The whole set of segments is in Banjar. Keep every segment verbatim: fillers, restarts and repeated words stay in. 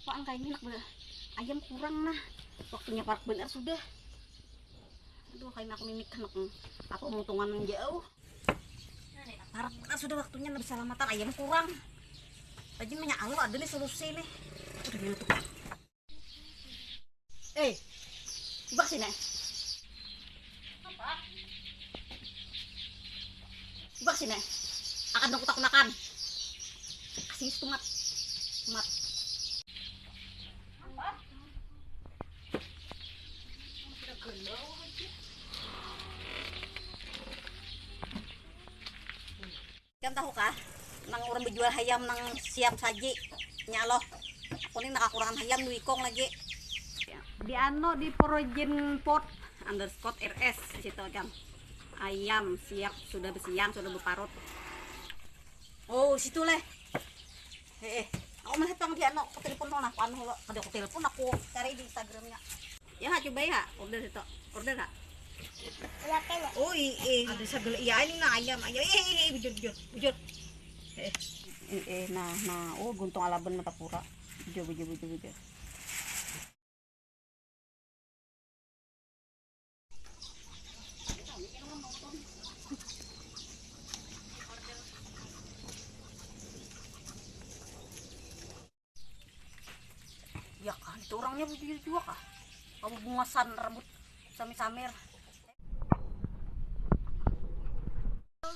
Apaan kayak minak bah. Ayam kurang nah. Waktunya parak benar sudah. Aduh, kayak aku mimik anak apa muntungan yang jauh. Parak benar sudah waktunya lebih salamatan ayam kurang. Rajin banyak alo ada nih solusi nih. Udah minutup. Eh, ibak sini. Ibak sini. Akan dong kutak makan. Kasih setumat. Setumat. Ikam tahu kah, nang urang bejual hayam nang siap saji nya loh. Aku ni nang kakurangan hayam dua ikong lagi. Di anu di Projin Pot underscore R S di situ ikam. Ayam siap sudah besiang sudah beparut. Oh situ leh. Heeh. Aku melihat pang di anu aku telepon pang nah aku anu lo. Kada aku telepon aku cari di Instagramnya. Ya ha coba ya order itu. Order ha. Iya kan ya? Oh iya ada segala iya ini nah ayam ayam iya iya iya bujur bujur bujur. Eh eh nah nah oh guntung alaban mata pura bujur bujur bujur bujur. Ya kan itu orangnya begitu juga kah? Kamu bungasan rambut samir-samir.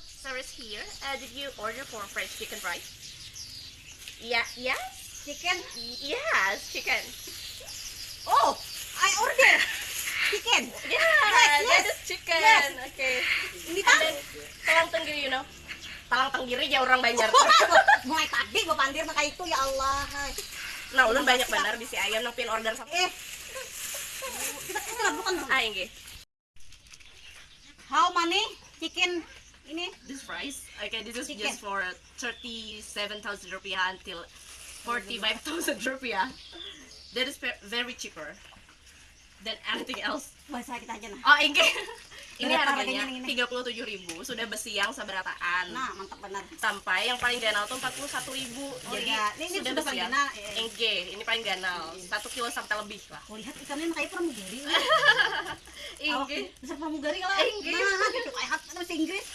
Service here. Uh, did you order for French chicken rice? Yeah, yes. Chicken? Yes, chicken. Oh, I order chicken. Yeah, yes, yes. That is chicken. Yes. Okay. Ini kan talang tenggiri, you know. Talang tenggiri ya orang Banjar. Mulai tadi bapandir nang itu ya Allah. Nah, ulun banyak benar bisi ayam nang pin order sama. Eh. Kita kita bukan. Ah, inggih. How many chicken ini? This price, okay, this is chicken. Just for thirty-seven thousand rupiah until forty-five thousand rupiah. That is very cheaper than anything else. Bahasa kita aja nah. Oh, enggak. Ini harganya tiga puluh tujuh ribu sudah besiang seberataan. Nah, mantap benar. Sampai yang paling ganal tuh empat puluh satu ribu. Oh, jadi iya. Ini, ini sudah besiang. Enggak, ini paling ganal. Satu kilo sampai lebih lah. Kulihat ikannya kayak pramugari. Inggih. Besar pramugari kalau. Inggih. Nah, gitu kayak bahasa Inggris.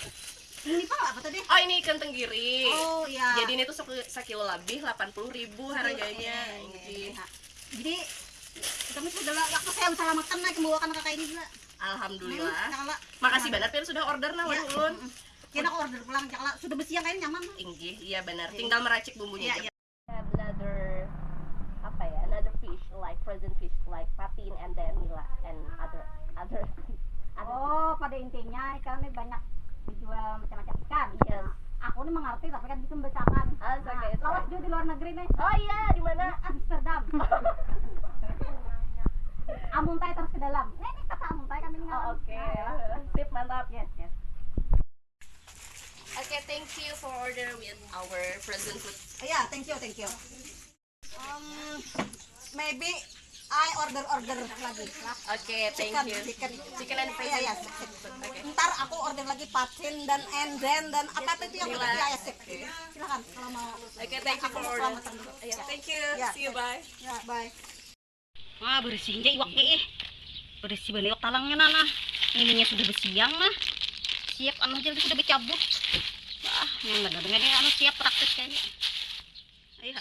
Ini pak apa tadi? Oh ini ikan tenggiri. Oh iya. Jadi ini tuh sekilo lebih delapan puluh ribu harganya. Inggih. Jadi kita mesti adalah waktu saya usaha makan naik membawakan kakak ini juga. Alhamdulillah. Makasih banget Pir sudah order nah ulun. Kena order pulang cakla sudah besi yang kain nyaman. Inggih, iya benar. Tinggal meracik bumbunya aja. Another apa ya? Another fish like frozen fish like patin and then nila and other other. Oh, pada intinya ikan ini banyak dijual macam-macam ikan. Yes. Aku ini mengerti tapi kan bisa membacakan. Ah, nah, okay, lawas juga di luar negeri nih. Oh iya, di mana? Amsterdam. Amuntai terus ke dalam. Nah, ini kata amuntai kami dengar. Oh, oke. Nah, ya. Sip, mantap. Yes, yes. Okay, thank you for order with our frozen food. Oh, yeah, thank you, thank you. Um, maybe I order order lagi lah. Okay, thank you. Chicken, chicken. Chicken and frozen. Yeah, yeah, chicken. Okay. Ntar aku order lagi patin dan enden dan apa apa itu yang order ya, ya sip. Silakan kalau mau. Okay, thank you for order. Yeah, thank you. Yeah, see you, bye. Yeah, bye. Wah, bersih aja iwaknya ih. Bersih banget iwak talangnya nah. Ininya sudah besiang nah. Siap anu aja sudah dicabut. Wah, yang benar-benar anu siap praktis kayaknya. Ayo.